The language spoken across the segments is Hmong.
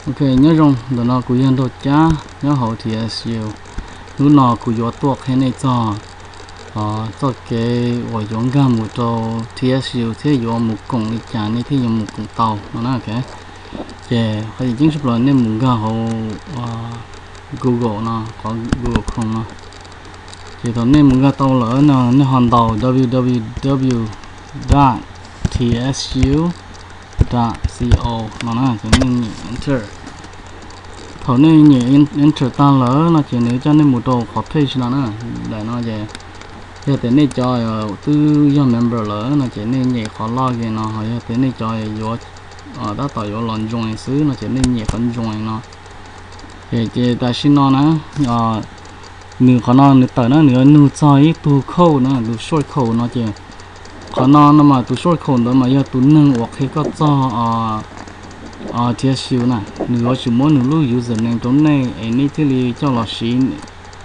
Ok, nyob zoo, ntawm no kuv yog Nraug Cab nyob hauv T S U. Hnub no kuv yuav tuaj qhia nej txog txoj kev uas yuav nkag mus rau T S U thiab yuav mus koom li cas nej thiaj yuav mus koom tau no na. Ces qhov tseem ceeb tshaj plaws nej mus nkag hauv Google no, qhov Google Chrome no. Ces thaum nej mus nkag tau lawm no nej ho ntaus w w w dot t s u dot c o no na, ces nej nyem enter. Thaum nej nyem enter tag lawm no ces nws coj nej mus rau qhov page no na. Daim no ces yog tias nej cov twb yog member lawm no ces nej nyem qhov login no, ho yog tias nej cov yuav tab tom yuav los join xwb no ces nej nyem qhov join no. Ces tam sim no na, nws qhov no nws tawm na, nws yuav nug txog ib tug code na, tus short code no ces qhov no no mas tus short code ntawd mas yog tus neeg uas qhia koj txog T S U na, nws yuav tsum muab nws lub username rau nej es nej thiaj li coj los siv,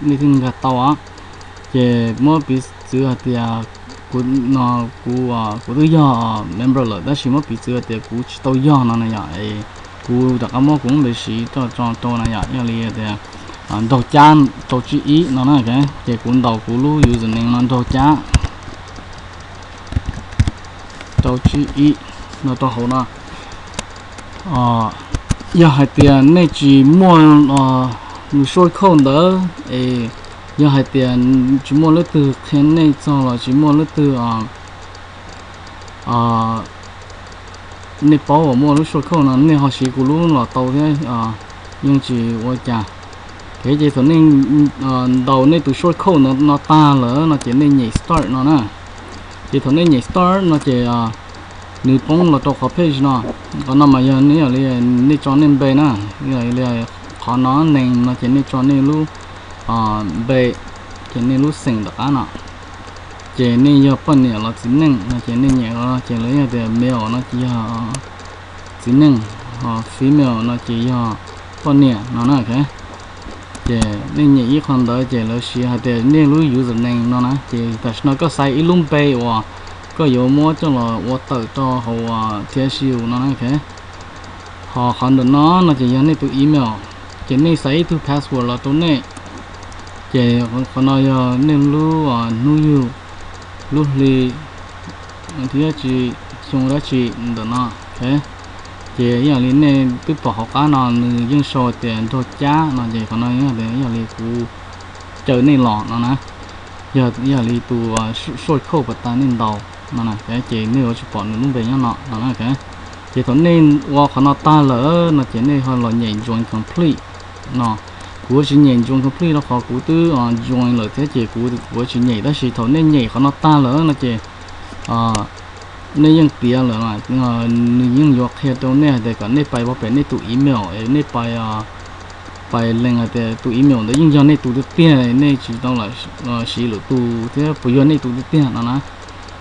nej thiaj li nkag tau os. Ces muab piv txwv hais tias kuv no, kuv, kuv twb yog member lawm tab sis muab piv txwv hais tias kuv tsis tau yog no na yom, kuv rov qab muab kuv lub npe siv rau rau na yom, yog li tias Nraug Cab rau tsib ib no na, ces kuv ntaus kuv lub username no Nraug Cab rau tsib ib no rau hauv no. Yog hais tias nej tsis muaj nws short code ntawd es yog hais tias tsis muaj leej twg qhia nej txog los tsis muaj leej twg nej paub uas muaj lub short code no nej ho siv kuv lub los tau thiab, yeej tsis ua cas. Ces thaum nej ntaus nej tus short code no tag lawm no ces nej nyem start no na. Ces thaum nej nyem start no ces nws poob los rau qhov page no. Qhov no mas yog nej, yog li nej tso nej npe na, yog li qhov no name no ces nej tso nej lub npe, ces nej lub xeem tom qab no. Ces nej yog poj niam los txiv neej no ces nej nyem qhov no ces lawv yog tias male no ces yog txiv neej, ho female no ces yog poj niam no na. Ces nej nyem ib qho ntawd ces lawv siv hais tias nej lub username no na. Ces tam sim no koj xaiv ib lub npe uas koj yuav muab coj los ua tawm rau hauv T S U no na. Ho qhov ntawm no no ces yog nej tus email, ces nej xaiv ib tug password los rau nej. Ces qhov no yog nej lub hnub yug, lub hli, thiab tsis xyoo dab tsi ntawm no. Ces ib yam li nej twb pom hauv qab no nws yeej sau tias Nraug Cab no ces qhov no yog li kuv caw nej los no na. Yog ib yam li tus short code pas tas nej ntaus no na, ces nej yuav tsis pom nws lub npe nyob no no na. Ces thaum nej ua qhov no tag lawm no ces nej ho los nyem join complete no. Kuv tsis nyem join complete rau qhov kuv twb join lawm thiab ces kuv yuav tsis nyem, tab sis thaum nej nyem qhov no tag lawm no ces nej yeej tiav lawm, nws yeej yuav qhia rau nej hais tias kom nej pais pov pem nej tus email, nej pais, pais lees hais tias tus email ntawd yeej yog nej tus tiag tiag, nej tsis tau lam siv lwm tus thiab puas yog nej tus tiag tiag no na.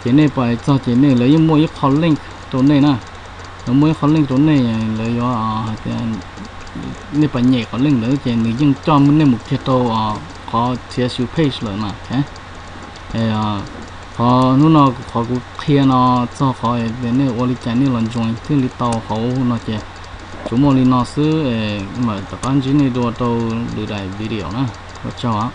Ces nej pais txog ces nej, lawv yeej muaj ib qho link rau nej na. Lawv muaj ib qho link rau nej, lawv yuav hais tias nej pais nyem qhov link ntawd ces nws yeej coj nej mus kiag rau qhov T S U page lawm na. Qhov hnub no qhov kuv qhia no txog qhov tias nej ua li cas nej los join thiaj li tau hauv no ces tsuas muaj li no xwb, mam rov qab ntsib nej dua rau lwm daim video na. Ua tsaug.